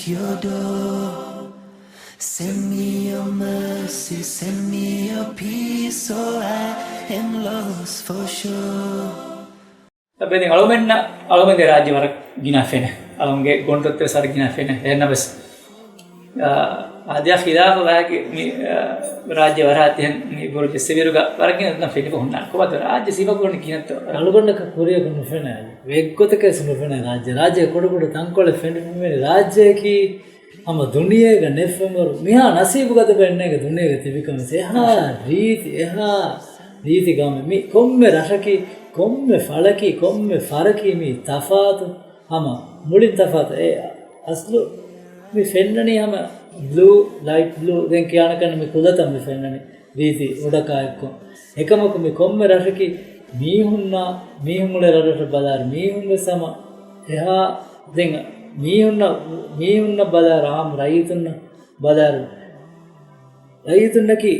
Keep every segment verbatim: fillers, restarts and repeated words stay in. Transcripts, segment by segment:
Your door. Send me your mercy, send me your peace, or I am lost for sure. އަބެދި އަޅުމެންނަށް އަޅުމެންގެ ރާއްޖެ ވަރަށް ގިނަ ފެނެ. އަޅުމެންގެ ގޮނޑުތައް ވެސް ވަރަށް ގިނަ ފެނެ. އެހެންނަމަވެސް، އާ، އާދިޔާ ޚިލާފަށް ވާގި މި، އާ، ރާއްޖެ ވަރަށް ތިހެން މި ބުރުޖެއްސެވިރުގަ ވަރަށް ގިނަ ދަން ފެނިފަ ހުންނާނެ. ކޮބާތޯ ރާއްޖެ ސިފަކުރަނީ ކިހިނެއްތޯ؟ އަޅުގަނޑަކަށް ކުރިއަކު ނުފެނޭ. ވެއްގޮތަކަށް ވެސް ނުފެނޭ ރާއްޖެ. ރާއްޖޭގެ ކުޑަކުޑަ ތަންކޮޅެއް ފެނިފަ މި ރާއްޖެއަކީ ހަމަ ދުނިޔޭގަ ނެތްފަމަރު މިހާ ނަސީބުގަދަ ބައެއް ނޭނގެ ދުނިޔޭގަ ތިބިކަމެސް. އެހާ ރީތި، އެހާ ރީތި ގައުމެއް. މި ކޮންމެ ރަށަކީ، ކޮންމެ ފަޅަކީ، ކޮންމެ ފަރަކީ މީ ތަފާތު. ހަމަ މުޅިން ތަފާތު. އެ އަސްލު މި ފެންނަނީ ހަމަ ބްލޫ، ލައިޓް ބްލޫ. ދެން ކިޔާނެ ކަން މި ކުލަތައް މި ފެންނަނީ. ރީތި އުޑަކާ އެއްކޮށް. އެކަމަކު މި ކޮންމެ ރަށަކީ މީހުންނާ، މީހުން އުޅޭ ރަށްރަށަށް ބަލާއިރު މީހުން ވެސް ހަމަ އެހާ، ދެން މީހުންނަށް، މީހުންނަށް ބަލާއިރު އާއްމު ރައްޔިތުންނަށް ބަލާއިރު، ރައްޔިތުންނަކީ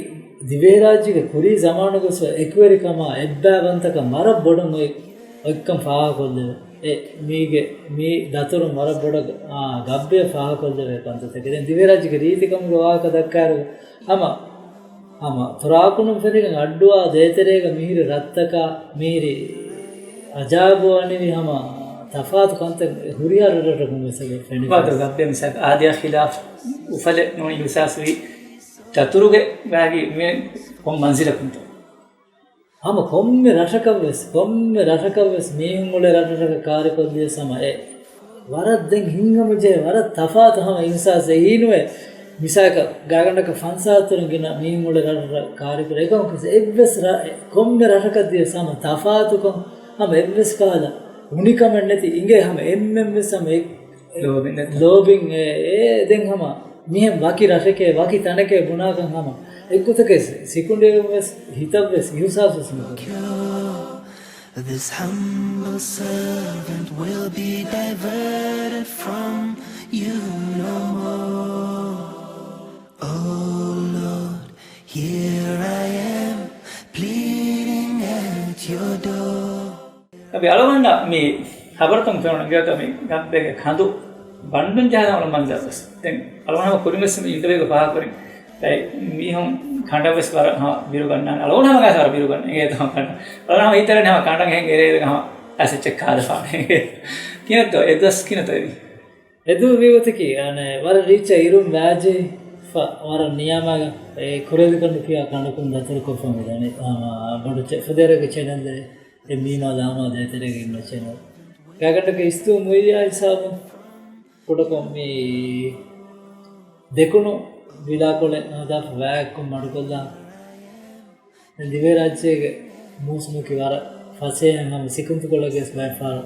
ދިވެހިރާއްޖޭގެ ކުރީ ޒަމާނުގަސް އެކުވެރިކަމާ އެއްބައިވަންތަކަން ވަރަށް ބޮޑަށް އޮތް، އޮތްކަން ފާހަގަކޮށްލެވޭ. އެ މީގެ، މީ ދަތުރުން ވަރަށް ބޮޑަށް، އާ، ގައްބެއަށް ފާހަގަކޮށްލެވޭ ކަންތައްތަކެއް. ދެން ދިވެހިރާއްޖޭގެ ރީތިކަމުގެ ވާހަކަ ދައްކާއިރު ހަމަ ހަމަ ތުރާކުނުން ފެށިގެން އައްޑުއާ ދޭތެރޭގަ މިހިރި ރަށްތަކާ މިހިރި އަޖާއިބު ވަނިވި ހަމަ ތަފާތު ކަންތައް ހުރިހާ ރަށްރަށަކުން ވެސް އެބަ ފެނިފަ. ބާދު ގައްބެ މިސާލް އާދިޔާ ޚިލާފް އުފަލެއް ނޫން އިހުސާސްވީ ދަތުރުގެ ވާގި މި ކޮން މަންޒިލަކުންތޯ؟ ހަމަ ކޮންމެ ރަށަކަށްވެސް، ކޮންމެ ރަށަކަށްވެސް މީހުން އުޅޭ ރަށްރަށަކަށް ކާރިކޮށްލިޔަސް ހަމަ އެ ވަރަށް ދެން ހިތްހަމަޖެހޭ، ވަރަށް ތަފާތު ހަމަ އިހުސާސް އެހީނުވެ. މިސާލަކަށް ގާތްގަނޑަކަށް ފަންސާސް ދަތުރުން ގިނަ މީހުން އުޅޭ ރަށްރަށަށް ކާރިކުރޭ. އެކަމަކު އެއްވެސް ރަށް، ކޮންމެ ރަށަކަށް ދިޔަސް ހަމަ ތަފާތުކަން، ހަމަ އެއްވެސް ކަހަލަ އުނިކަމެއް ނެތި އިނގޭ ހަމަ އެންމެންވެސް ހަމަ އެ ލޯބިން ނެތި. ލޯބިން އެ، އެ ދެން ހަމަ މިހެން ވަކި ރަށެކޭ، ވަކި ތަނެކޭ ބުނާކަން ހަމަ އެއްގޮތަކަށް ސިކުނޑިއެއްވެސް ހިތަށްވެސް އިހުސާސްވެސް ނުކުރޭ. This humble servant will be diverted from you no more. Oh Lord, here I am pleading at your door. އަބި އަޅުގަނޑަށް މި ޚަބަރުތައް ފެނުނު އިނގޭތޯ މި ގައްބެގެ ކަނދު ބަންޑުން ޖަހާލާ އުޅުނު މަންޒަރު ވެސް. ދެން އަޅުގަނޑު ހަމަ ކުރިން ވެސް މި އިންޓަވިއުގަ ފާހަގަކުރިން. ދެން މީހުން ކަނޑަށް ވެސް ވަރަށް ހަމަ ބިރުގަންނާނެ. އަޅުގަނޑު ހަމަ ގާތަށް ވަރަށް ބިރުގަންނަ އިނގޭތޯ ހަމަ ކަނޑަށް. އަޅުގަނޑު ހަމަ ހިތަށް އަރަނީ ހަމަ ކަނޑަށް ހެން އެރޭ އެރޭގަ ހަމަ އައިސް އެއްޗެއް ކާލަފާނެ. ކިހިނެއްތޯ އެ ދުވަސް ކިހިނެއްތޯ އެވީ؟ އެދު ވީގޮތަކީ، އަނެއް، ވަރަށް ރީއްޗަށް އިރުން ވާޖެހިފަ، ވަރަށް ނިޔާމާގަ އެ ކުރެލިކަނޑު ކިޔާ ކަނޑަކުން ދަތުރުކޮށްފަ މިދަނީ. ހަމަ ބޮޑު ޗެ-، ފުދޭވަރުގެ ޗެނަލް އެ މީމާ ލާމާ ދޭތެރޭގަ އިންނަ ޗެނަލް. ގާތްގަނޑަކަށް އިސްތު މުއިއްޔާ ހިސާބުން ކުޑަކޮށް މި ދެކުނު ވިލާކޮޅެއް ހަދާފަ ވާއެއްކޮށް މަޑުކޮށްލާ. ދިވެހިރާއްޖޭގެ މޫސުމަކީ ވަރަށް ފަސޭހައިން ހަމަ ސިކުންތުކޮޅެއްގެސް ބައެއްފަހަރު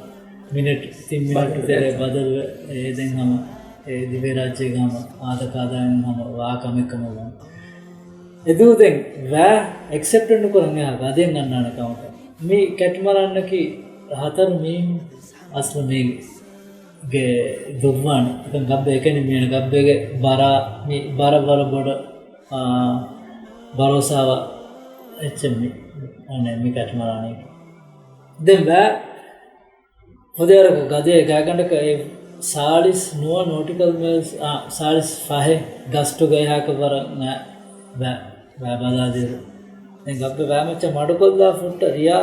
މިނެޓް، ތިން މިނެޓު ތެރޭ ބަދަލުވެ، އެ ދެން ހަމަ އެ ދިވެހިރާއްޖޭގެ ހަމަ އާދަކާދައިން ހަމަ ވާ ކަމެއް ކަމަށް ވަން. އެދު ދެން ވާ އެކްސެޕްޓެއް ނުކުރަން އެހާ ގަދައެއް އަންނާނެ ކަމަކަށް. މި ކެޓްމަރާންއަކީ ހަތަރު މީހުން އަސްލު މީގެ ދުއްވާނެ. އެކަން ގައްބެ އެކަނި މީނަ ގައްބެގެ ބަރާ، މި ބަރަށް ވަރަށް ބޮޑަށް، އާ، ބަރޯސާވާ އެއްޗެއް މި، އަނެ، މި ކެޓްމަރާނީ. ދެން ވާ ފުދޭވަރަކަށް ގަދައެއް ގާތްގަނޑަކަށް އެ ސާޅީސް ނުވަ ނޯޓިކަލް މައިލްސް، އާ، ސާޅީސް ފަހެއް ގަސްޓުގަ އެހާކަށް ވަރަށް ނަ-، ވާ، ވާ ބަލާލިއިރު. ދެން ގައްބެ ވާމައްޗަށް މަޑުކޮށްލާ ފުއްޓަ ރިޔާ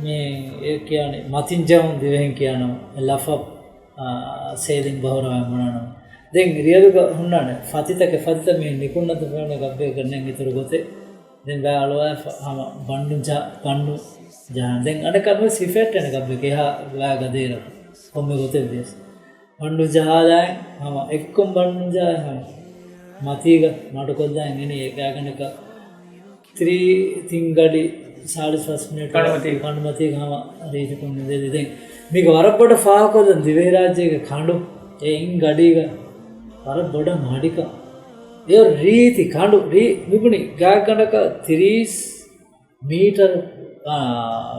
މި އެ ކިޔާނީ މަތިން ޖަހުން ދިވެހިން ކިޔާނަމަ އެ ލަފަ، އާ، ސޭލިން ބަހުރަވާ ބުނާނަމަ. ދެން ރިޔަލުގަ ހުންނާނެ ފަތިތަކެއް، ފަތިތައް މި ނިކުންނަތު ފެނުނެ ގައްބެ ގަންނެން އިތުރު ގޮތެއް. ދެން ވާ އަޅުވާފަ ހަމަ ބަންޑު ޖަ-، ބަންޑު ޖަހާން. ދެން އަނެއްކާ ނުވެސް ހިފެއްޓޭނެ ގައްބެ ކެހާ ވާ ގަދައިރަކު ކޮންމެ ގޮތެއް ވިޔަސް. ބަންޑު ޖަހާލާއިން ހަމަ އެއްކޮން ބަންޑު ޖަހާ ހަމަ މަތީގަ މަޑުކޮށްލާއިން އެނީ އެ ގާތްގަނޑަކަށް ތިރީ ތިން ގަޑި ސާޅީސް ފަސް މިނެޓް ކަނޑުމަތީ. ކަނޑުމަތީގަ ހަމަ ރީތިކޮށް ނުދެދި. ދެން މީގަ ވަރަށް ބޮޑަށް ފާހަގަކޮށްލަން ދިވެހިރާއްޖޭގެ ކަނޑު އެ އިން ގަޑީގަ ވަރަށް ބޮޑަށް މަޑިކަން. އެ ރީތި ކަނޑު ރީ-، މިބުނި ގާތްގަނޑަކަށް ތިރީސް މީޓަރު، އާ،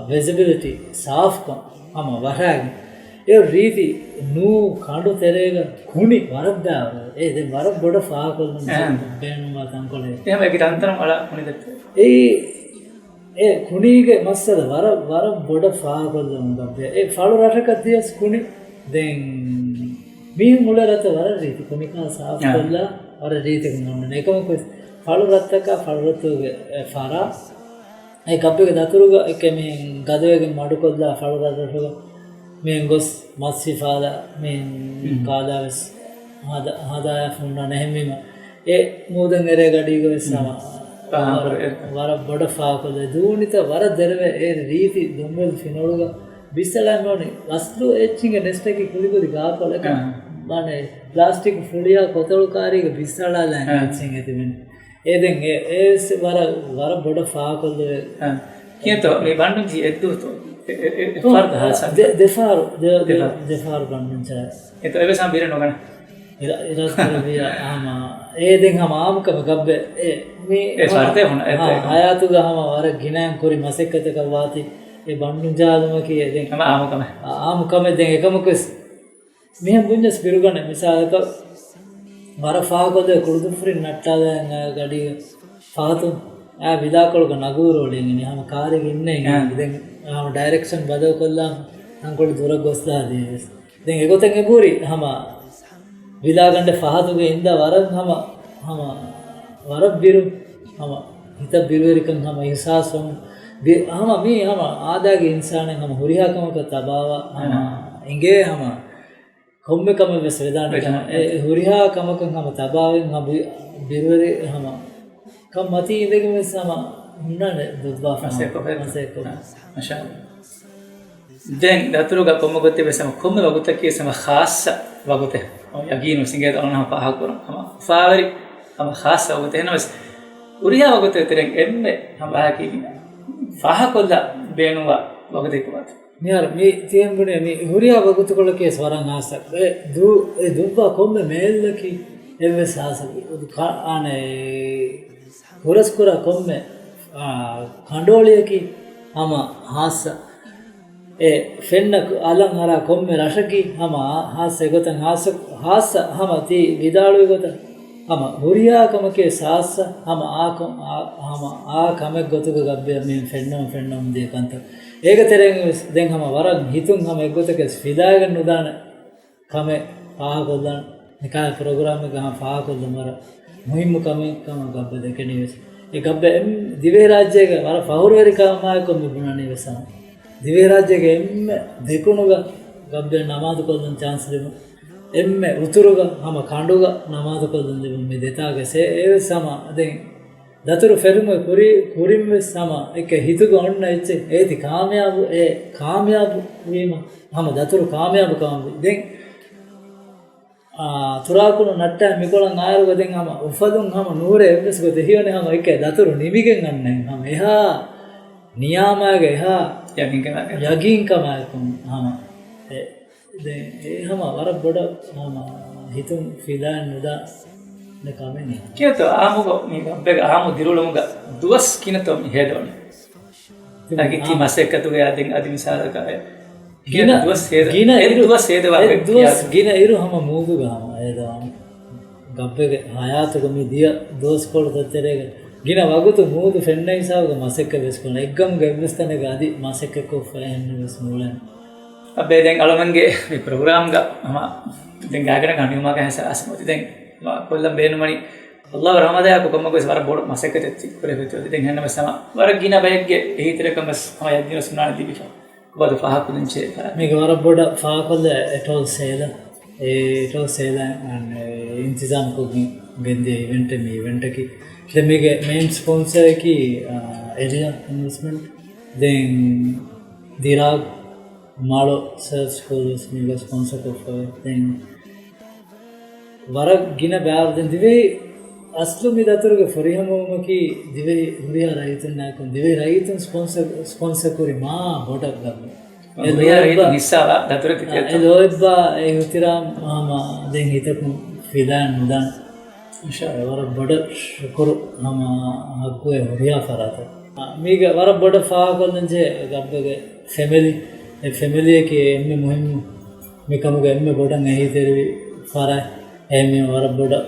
ވިޒިބިލިޓީ ސާފްކަން ހަމަ ވަށާގެން. އެ ރީތި ނޫ ކަނޑު ތެރޭގަ ކުނި ވަރަށް ބާވަރު. އެ ދެން ވަރަށް ބޮޑަށް ފާހަކޮށްލަން އެހެން. ބޭނުންވާ ތަންކޮޅެއް. އެހެން އެކި ތަންތަނަށް އަޅާ ކުނި ދެއްތެ. އެއީ އެ ކުނީގެ މައްސަލަ ވަރަށް، ވަރަށް ބޮޑަށް ފާހަކޮށްލަމުން ގައްބެ. އެ ފަޅު ރަށަކަށް ދިޔަސް ކުނި. ދެން މީހުން އުޅޭ ރަށްތައް ވަރަށް ރީތި، ކުނިކާ ސާފުކޮށްލާ ވަރަށް ރީތިކޮށް އޮންނަނީ. އެކަމަކު ފަޅު ރަށްތަކާ ފަޅު ރަށްތަކުގެ އެ ފަރާ އެ ގައްބެގެ ދަތުރުގަ އެކެ މިހެން ގަދަވެގެން މަޑުކޮށްލާ ފަޅު ރަށްރަށުގަ މިހެން ގޮސް މަސް ހިފާލާ މިހެން ކާލާ ވެސް ހަދާ، ހަދާޔާ ފުންނާނެ. އެހެންވީމަ އެ މޫދަށް އެރޭ ގަޑީގަ ވެސް ހަމަ ވަރަށް ބޮޑަށް ފާހަގަކޮށްލާ. ދޫނިތައް ވަރަށް ދެރަވޭ އެ ރީތި ދޮންބެލި ފިނޮޅުގަ ބިއްސަޅާ މިވަނީ އަސްލު އެއްޗިންގެ ނެސްޓަކީ ކުދިކުދި ގާކޮޅަކަށް މާނަ ޕްލާސްޓިކް ފުޅިއާ ކޮތަޅު ކާރީގަ ބިއްސަޅާލާ އެއްޗެއް އެތިބެން. އެ ދެން އެ، އެ ވެސް ވަރަށް، ވަރަށް ބޮޑަށް ފާހަކޮށްލެވޭ. ކިޔަތޯ މި ބަނޑުންޖީ އެއްދުވަސް އެ، އެ، އެ، އެ ފަރުދު ހާސަ ދެ، ދެފާރު، ދެ، ދެ، ދެފާރު. ދެފާރު ބަނޑުން ޗާ. އެތޯ އެވެސް ހަމަ ބިރެއް ނުގަނެ. އިރާ، އިރާދަ ކުރެއްވިޔާ ހަމަ އެ ދެން ހަމަ އާއްމުކަމެއް ގައްބެ އެ މި އެ ހަމަ، ފަރުދޭ ހުން އެ އާ، ދެ. ހަޔާތުގަ ހަމަ ވަރަށް ގިނައިން ކުރި މަސައްކަތަކަށް ވާތީ އެ ބަނޑުން ޖަހާލުމަކީ އެ ދެން ހަމަ އާއްމުކަމެއް. އާ، އާއްމުކަމެއް ދެން އެކަމަކުވެސް މިހެން ބުންޏަސް ބިރުގަނެ މިސާލަކަށް ވަރަށް ފާހަކޮށްލެވޭ ކުޅުދުއްފުރިން ނައްޓާލައިގަޑީގަ ފަހަތުން އާ ވިލާކޮޅުގަ ނަގޫރޯޅިނގިނި ހަމަ ކާރިގެ އިންނައިގެން ދެން ހަމަ ޑައިރެކްޝަން ބަދަލުކޮށްލާ ތަންކޮޅެއް ދުރަށް ގޮސްލާ ދިޔަވެސް. ދެން އެގޮތަށް އެބުރި ހަމަ ވިލާގަނޑެއް ފަހަތުގަ އިންދާ ވަރަށް ހަމަ، ހަމަ ވަރަށް ބިރު ހަމަ ހިތަށް ބިރުވެރިކަން ހަމަ އިހުސާސްވަމުން ބި-، ހަމަ މީ ހަމަ އާދައިގެ އިންސާނެއް ހަމަ ހުރިހާ ކަމަކަށް ތަބާވާ ހަމަ އެނގޭ ހަމަ ކޮންމެ ކަމެއް ވެސް ވެދާނެ ވެދާނެ. ކަމަށް. އެ ހުރިހާ ކަމަކަށް ހަމަ ތަބާވެން ހަމަ ބި-، ބިރުވެރި ހަމަ ކަން މަތީ އިނދެގެން ވެސް ހަމަ ހުންނާނެ ދުއްވާފަ މަސައްކަތް. މަސައްކަތް. މާޝާﷲ. ދެން ދަތުރުގަ ކޮންމެ ގޮތެއް ވެސް ހަމަ ކޮންމެ ވަގުތަކީ ވެސް ހަމަ ޚާއްޞަ ވަގުތެއް. ޔަގީން ވެސް އިނގޭތޯ އަޅުގަނޑު ހަމަ ފާހަގަކުރަން. ހަމަ އުފާވެރި ހަމަ ޚާއްޞަ ވަގުތެއް. އެހެންނަމަވެސް ހުރިހާ ވަގުތެއް ތެރެއިން އެންމެ ހަމަ ބަޔަކީ ފާހަގަކޮށްލާ ބޭނުންވާ ވަގުތެއް ކޮބާތޯ؟ މިހާރު މި ތިޔަން ބުނޭ މި ހުރިހާ ވަގުތުކޮޅަކީ ވެސް ވަރަށް ހާއްސަ. އެ ދު-، އެ ދުއްވާ ކޮންމެ މޭލަކީ އެއްވެސް ހާއްސަ ކަ-، އާނެ ހުރަސްކުރާ ކޮންމެ، އާ، ކަނޑޯޅިއަކީ ހަމަ ހާއްސަ. އެ ފެންނަ އަލަށް އަރާ ކޮންމެ ރަށަކީ ހަމަ ހާއްސަ. އެގޮތަށް ހާއްސަ، ހާއްސަ ހަމަ ތި ވިދާޅުވި ގޮތަށް ހަމަ ހުރިހާ ކަމަކީ ވެސް ހާއްސަ. ހަމަ އާ ކޮ-، އާ، ހަމަ އާ ކަމެއް ގޮތުގަ ގައްބެއަށް މިހެން ފެންނަމުން ފެންނަމުން ދިޔަ ކަންތައް. އޭގެ ތެރެއިން ވެސް ދެން ހަމަ ވަރަށް ހިތުން ހަމަ އެއްގޮތަކަށް ވެސް ފިލާގެން ނުދާނެ ކަމެއް ފާހަގަކޮށްލަން. ނިކާލް ޕްރޮގްރާމެއްގަ ހަމަ ފާހަގަކޮށްލަން ވަރަށް މުހިއްމު ކަމެއް ކަމަށް ގައްބަ ދެކެނީ ވެސް. އެ ގައްބަ އެން-، ދިވެހިރާއްޖޭގެ ވަރަށް ފަހުރުވެރި ކަމާއެކު މި ބުނަނީ ވެސް ހަމަ. ދިވެހިރާއްޖޭގެ އެންމެ ދެކުނުގަ ގައްބަ ނަމާދުކޮށްލަން ޗާންސް ލިބުން. އެންމެ އުތުރުގަ ހަމަ ކަނޑުގަ ނަމާދުކޮށްލަން ލިބުން. މި ދެތާގެ ސޭ އެވެސް ހަމަ ދެން ދަތުރު ފެށުމުގެ ކުރި-، ކުރިން ވެސް ހަމަ އެކެ ހިތުގަ އޮންނަ އެއްޗެއް އޭތި ކާމިޔާބު، އެ ކާމިޔާބު ވީމަ ހަމަ ދަތުރު ކާމިޔާބު ކަމަށް ވި. ދެން އާ، ތުރާކުނު ނައްޓާ މިކޮޅަށް އާއިރުގަ ދެން ހަމަ އުފަލުން ހަމަ ނޫރޭ އެއްވެސް ގޮތެއް ހީވަނީ ހަމަ އެކޭ ދަތުރު ނިމިގެން އަންނަ ހަމަ އެހާ ނިޔާމާގެ އެހާ ޔަގީންކަމާއެކު. ޔަގީންކަމާއެކު ހަމަ އެ، ދެން އެ ހަމަ ވަރަށް ބޮޑަށް ހަމަ ހިތުން ފިލާ ނުދާ ކަމެއް ނޫން. ކިޔަތޯ އާއްމުކޮށް މި ގައްބެގެ އާއްމު ދިރިއުޅުމުގަ ދުވަސް ގިނަތޯ މި ހޭދަވަނީ؟ ތިބުނީ ދަގި ތި އާ. މަސައްކަތުގެ އަދި، އަދި މިސާލަކަށް އެ ގިނަ، ދުވަސް ހޭދަ، ގިނަ އެއް އިރު، ދުވަސް ހޭދަވާ އެއް ދުވަސް ގިނަ އިރު ހަމަ މޫދުގަ ހަމަ ހޭދަވާނެ. ގައްބެގެ ހަޔާތުގަ މި ދިޔަ ދުވަސްކޮޅުތައް ތެރޭގަ ގިނަ ވަގުތު މޫދު ފެންނަ ހިސާބުގަ މަސައްކަތް ވެސް ކުރަން. އެއްގަމުގަ އެއްވެސް ތަނެއްގަ އަދި މަސައްކަތްކޮށްފަ އެހެންނެއް ވެސް ނޫޅެން. އަބޭ ދެން އަޅުމެންގެ މި ޕްރޮގްރާމްގަ ހަމަ ދެން ގާތްގަނޑަކަށް ހަނިވުމާ ހަސަ އަސް މޮތި ދެން ކޮށްލަން ބޭނުމަނީ ﷲ ރަހުމަތް ކޮށް ކޮންމެ ގޮތެއް ވަރަށް ބޮޑު މަސައްކަތެއް ކުރެފައި ދެން ހެންނަމަސް ހަމަ ވަރަށް ގިނަ ބައެއްގެ އެހީތެރިކަން ވެސް ހަމަ ޔަގީނު ސުންނާނެ ލިބިފަ. ކޮބާތޯ ފާހަގަކޮށްލަން ޖެހޭ ފަރާތް؟ މީގެ ވަރަށް ބޮޑަށް ފާހަގަކޮށްލަ އެޓޯލް ސޭލަ. އެ އެޓޯލް ސޭލަ އިންތިޒާމްކޮށްގެން ގެންދިޔަ އިވެންޓެއް މި އިވެންޓަކީ. ދެން މީގެ މެއިން ސްޕޮންސަރަކީ، އާ، އެރިޔާ އިންވެސްޓްމަންޓް. ދެން ދިރާގް މާޅޮ ސެލްސް ކޯލްސް މީގަ ސްޕޮންސަރ ކޮށްފަ. ދެން ވަރަށް ގިނަ ބާރު ދެން ދިވެހި އަސްލު މި ދަތުރުގެ ފުރިހަމަވުމަކީ ދިވެހި ހުރިހާ ރައްޔިތުންނާއެކު ދިވެހި ރައްޔިތުން ސްޕޮންސަ-، ސްޕޮންސަ ކުރި މާ ބޮޑަށް ގައްމު. އެ ހުރިހާ ރައްޔިތުން ލޯތްބާ، ހިއްސާވާ ދަތުރެއް އެ ލޯތްބާ އެ އިހުތިރާމް ހަމަ ދެން ހިތަކުން ފިލާން ނުދާން. އިންޝާﷲ. ވަރަށް ބޮޑަށް ޝުކުރު ހަމަ ހައްގުވެ ހުރިހާ ފަރާތަށް. މީގެ ވަރަށް ބޮޑަށް ފާހަގަކޮށްލަންޖެހޭ ގައްބެގެ ފެމިލީ، އެ ފެމިލީއަކީ އެންމެ މުހިންމު މިކަމުގެ އެންމެ ބޮޑަށް އެހީތެރިވި ފަރާތް. އެހެންވީމަ ވަރަށް ބޮޑަށް،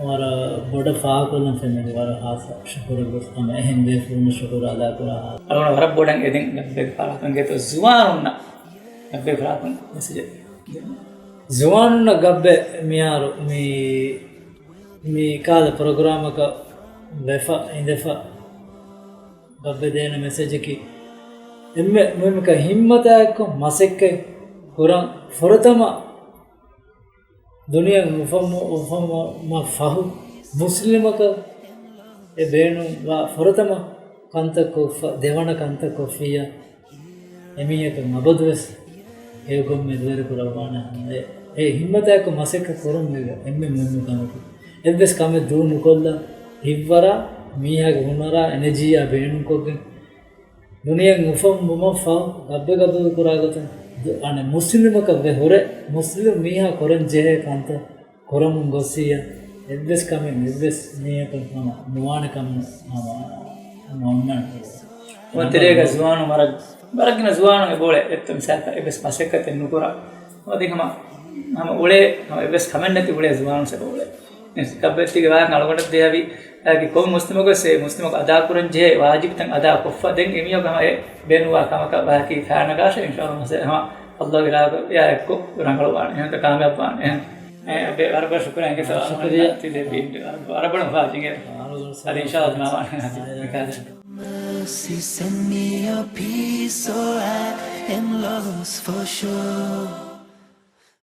ވަރަށް ބޮޑަށް ފާހަގަކޮށްލަން ފެމިލީ ވަރަށް ހާއްސަ ޝުކުރެއް ގޮސް ހަމަ އެހެން ބޭފުޅުންނަށް ޝުކުރު އަދާކުރާ. އަޅުގަނޑަށް ވަރަށް ބޮޑަށް އެދެން ގައްބެގެ ފަރާތުން ގެތޯ ޒުވާނުންނަށް ގައްބެގެ ފަރާތުން މެސެޖެއް ދިނުން. ޒުވާނުންނަށް ގައްބެ މިހާރު މި، މި ކާލަ ޕްރޮގްރާމަކަށް ވެފަ އިނދެފަ ގައްބެ ދޭނެ މެސެޖަކީ، އެންމެ މުހިއްމުކަން ހިންމަތާއެއްކޮށް މަސައްކަތް ކުރަން. ފުރަތަމަ ދުނިޔެ އުފަން، އުފަންވުމަށް ފަހު މުސްލިމަކަށް އެ ބޭނުންވާ ފުރަތަމަ ކަންތައް ކޮށްފަ، ދެވަނަ ކަންތައް ކޮށްފިއްޔާ، އެމީހަކަށް އަބަދުވެސް ހެޔޮގޮތް މެދުވެރި ކުރައްވާނެ ހަމަ އެ، އެ ހިންމަތާއެކު މަސައްކަތް ކުރުން އެންމެ މުހިއްމު ކަމަކީ. އެއްވެސް ކަމެއް ދޫ ނުކޮށްލަ، ހިތްވަރާ، މީހާގެ ހުނަރާ، އެނަޖީއާ ބޭނުންކޮށްގެން، ދުނިޔެ އުފަންވުމަށް ފަހު ގައްބެ ގަބޫލު ކުރާ ގޮތުން ދު-، އަނެއް މުސްލިމަކަށް ވެ ހުރެ، މުސްލިމް މީހާ ކުރަން ޖެހޭ ކަންތައް ކުރަމުން ގޮއްސިއްޔާ، އެއްވެސް ކަމެއް އެއްވެސް މީހަކަށް ހަމަ ނުވާނެ ކަމުން ހަމަ، ހަމަ އޮންނާނެ. އޮތެރޭގަ ޒުވާނު ވަރަށް، ވަރަށް ގިނަ ޒުވާނުން އެބައުޅޭ އެއްތަ މިސާލަކަށް އެއްވެސް މަސައްކަތެއް ނުކުރާ. އަދި ހަމަ، ހަމަ އުޅޭ، ހަމަ އެއްވެސް ކަމެއް ނެތި އުޅޭ ޒުވާނު އެބައުޅޭ. ގައްބެއްތީގެ ވާހަކަ އަޅުގަނޑަށް ދޭ ހަވީ، އައި ކޮން މުސްލިމަކުވެސް އެ މުސްލިމަކު އަދާކުރަން ޖެހޭ ވާޖިބުތައް އަދާ ކޮށްފަ ދެން އެމީހަކު ހަމަ އެ ބޭނުންވާ ކަމަކަށް ވާހަކީ ފާނަގާށޭ އިންޝާﷲ މަސައް ހަމަ ﷲ ގެ ރާގަޔާ އެއްކޮށް ރަނގަޅުވާނެ. އެހެން ކާމިޔާބުވާނެ. އެހެން އެ ވަރަށް ބޮޑަށް ޝުކުރިއްޔާ އިނގޭތޯ. ޝުކުރިއްޔާ. ތި ދެ ބީން ވަރަށް ބޮޑަށް ފާޖިނގޭ. އަދި އިންޝާﷲ މާ ވާނެ. Mercy, send me your peace, so I am lost for sure.